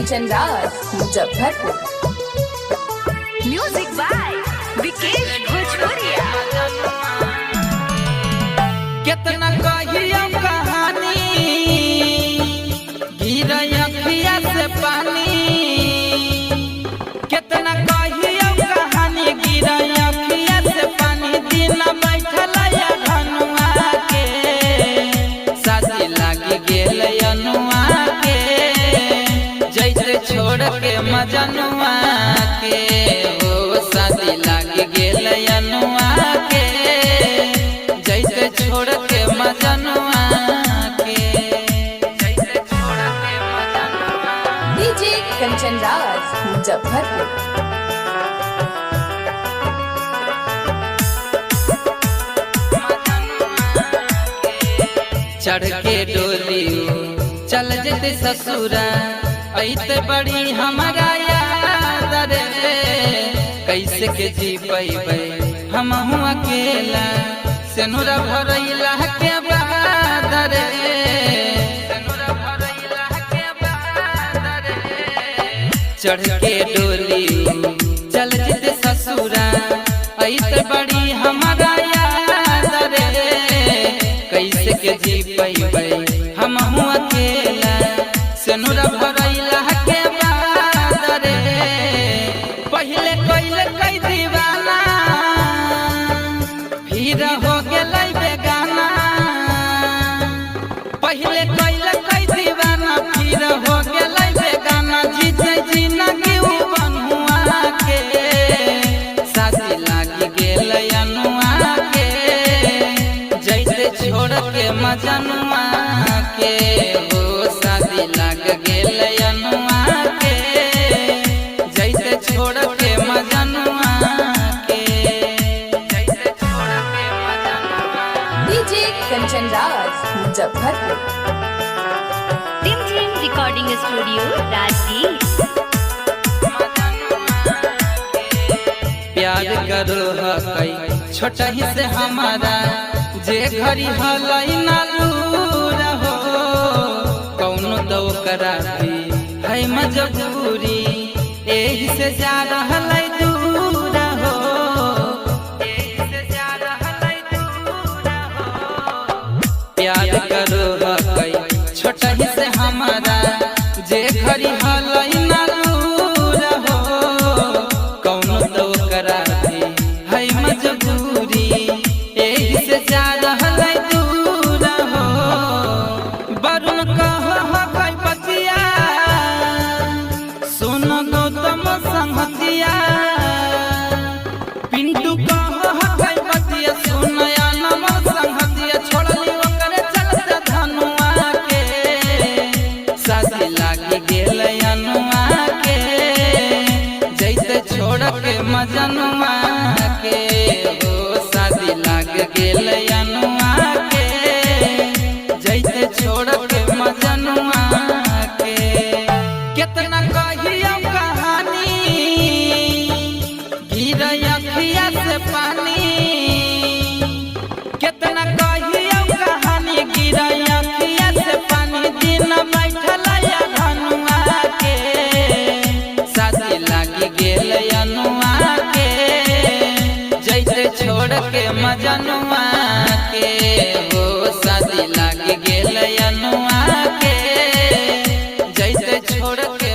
Kanchan Raj Muzaffarpur. Music by Vikesh Bhojpuriya. कितना कहियो कहानी गिर अखिया से पानी। कितना कहियो कहानी गिर अखिया से पानी। दिन बैठल या धनुआ के शादी लागी गेल अनुआ के, जैसे छोड़ के मजनुआ के। हो शादी लागी गेल अनुआ के, जैसे छोड़ के मजनुआ के, जैसे छोड़ के मजनुआ। डीजे कंचन राज मुजफ्फरपुर। चढ़ के डोली चल जते ससुरा, ऐते बड़ी हमारा याद रे। कैसे के जी पैबे हम अकेला, सेनुरा भरैला के बाद रे। सेनुरा भरैला के बाद रे। चढ़ के डोली चल जते ससुरा, ऐते बड़ी हमारा याद रे। कैसे के जी पैबे हम अकेला, सेनुरा भरैला के बाद रे। पहले कैल कई दीवाना, फिर हो गेलै बेगाना। पहले कैल कई दीवाना, फिर हो गेलै बेगाना। जीते जिनगी उ बनुआ के, शादी लागी गेल अनुआ के, जैसे छोड़ के मजनुआ के। हो शादी लाग गेल अनुआ के, जैसे छोड़ के मजनुआ के, जैसे छोड़ के मजनुआ। डीजे कंचन राज मुजफ्फरपुर। रिमझिम रिकॉर्डिंग स्टूडियो राजगीर। प्यार करो हकई छोटा ही से हमारा, जे घड़ी हलई नालू रहो। कौनो तो करा भी है मजबूरी, एही से जा रहलै दूर हो। एही से जा रहलै दूर हो। प्यार करो हकई छोटा ही से हमारा, जे घड़ी हलई नालू रहो। कौनो तो करा भी है मजबूरी, एही से जा रहलै दूर हो। वरुण कहो हकई बतिया, सुन गौतम संगतिया। पिंटू कहो हकई बतिया, सुन अनम संगतिया। छोड़ली ओकरे चलते धनुआ के, शादी लागी गेल अनुआ के, जैसे छोड़ के मजनुआ के। हो शादी लाग गेल अनुआ के, जैसे छोड़ के मजनुआ के। कितना कहियो कहानी गिर अखिया से पानी। कितना कहियो कहानी गिर अखिया से पानी। दिन बैठल या धनुआ के, शादी लागी गेल अनुआ के, जैसे छोड़ के मजनुआ के। हो शादी लागी गेल अनुआ के, जैसे छोड़ के